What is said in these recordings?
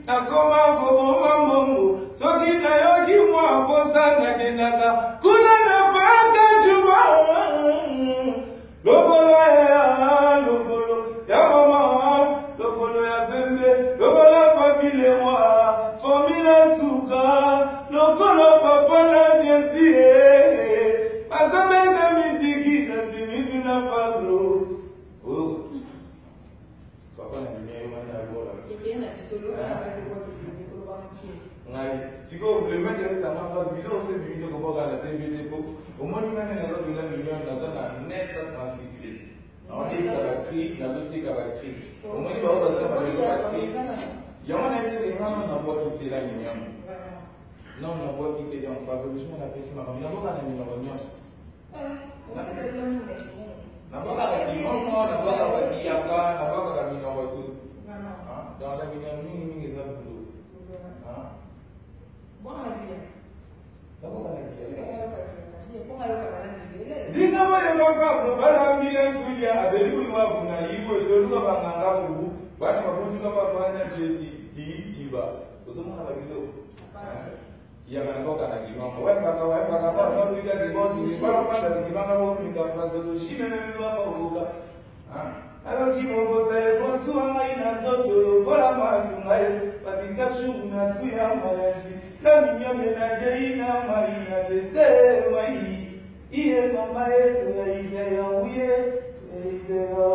Nakoma kobomba mbongo soki nayoki mwa mposa nakendaka kuna na paka juma lokolo ya lokolo ya mama lokolo ya pembe lokolo ya papilewa formula suka lokolo papa na jesi bazobeta miziki na timitu na fablo. Papa na bimi ayo wana abola. Ekeye na biso yo na baki ko tokende koloba mokie. Ngai sikoyo le maître ayebisa nga phrase biloko se ebimi te kobwaka na TV te po omoni ngai nde naza bela million naza na 936 cri. Naolekisa ba cri nazoteka ba cri. Omoni bango baza na ba maison ba cri. Yango na biso ke ngai nano nabwaki te la million. Non nabwaki te donc phrasologie napesi makambo nabwaka na minoko nyonso. Nabwakaka kimongo, nabwakaka kiyaka, nabwakaka minoko tu. Donc la minoko mingi mingi eza boulot. Nabwaka na kiyaka. Ndinga boyembaka balambila nsulia abeli buiwabu na ibo etoluka banganga bubu bana babutuka babana jeti diitiba ozomona babiloko Yaka na boka na kibango. Wembaka wembaka ba no tika kibosi ba panda kibanga bo mika phraseologie meme meme ba boka. Ah. Nayoki mokosa ekosuwa ngai na nzoto lokola matunga ye bakisa shuru na tuya mayanzi na minyone na dei na mai na teste mai iye mama yetu ya iseya uye ya iseya.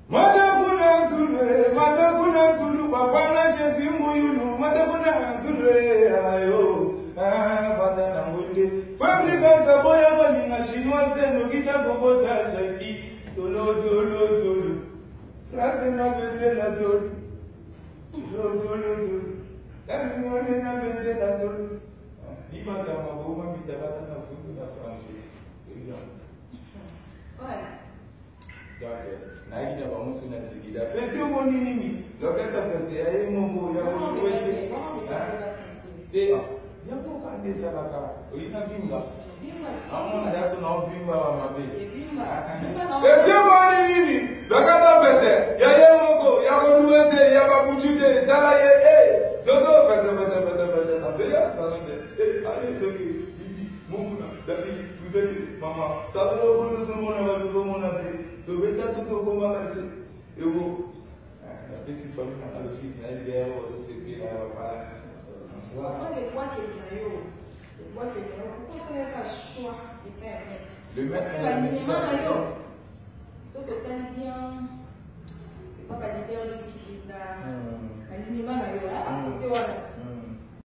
Madakuna Nzulu, Madakuna Nzulu, papa na Jésus Muyulu, Madakuna Nzulu, ayo, ah, banda na ngunde. Fabrika zaboya balinga chinoise nokita kobota Jackie, tolo tolo tolo. Phrase na betela tolo. Tolo tolo tolo. La mignonne na betela tolo. Libanda maboma mitabata na fundu na français. Donc, nayaki na bango soki na zikida peti omoni nini loketa pete ya ye moko ya kotoe te te yango kaka nde ezalaka olinga vimba amona daso na ovimba wa mabe peti omoni nini loketa pete ya ye moko ya koduwe te ya babutu te tala ye e zoto pete pete pete pete abeya salonde e aye toki mokuna david Tutaki mama sala lokolo ozomona bato ozomona te tobeta to tokoma base eko napesi famille na nga lofisi na ye dero bazosepela bapala. Le maître na yo soki otali bien epa baleader mikili na alignement na yo kote wana ti.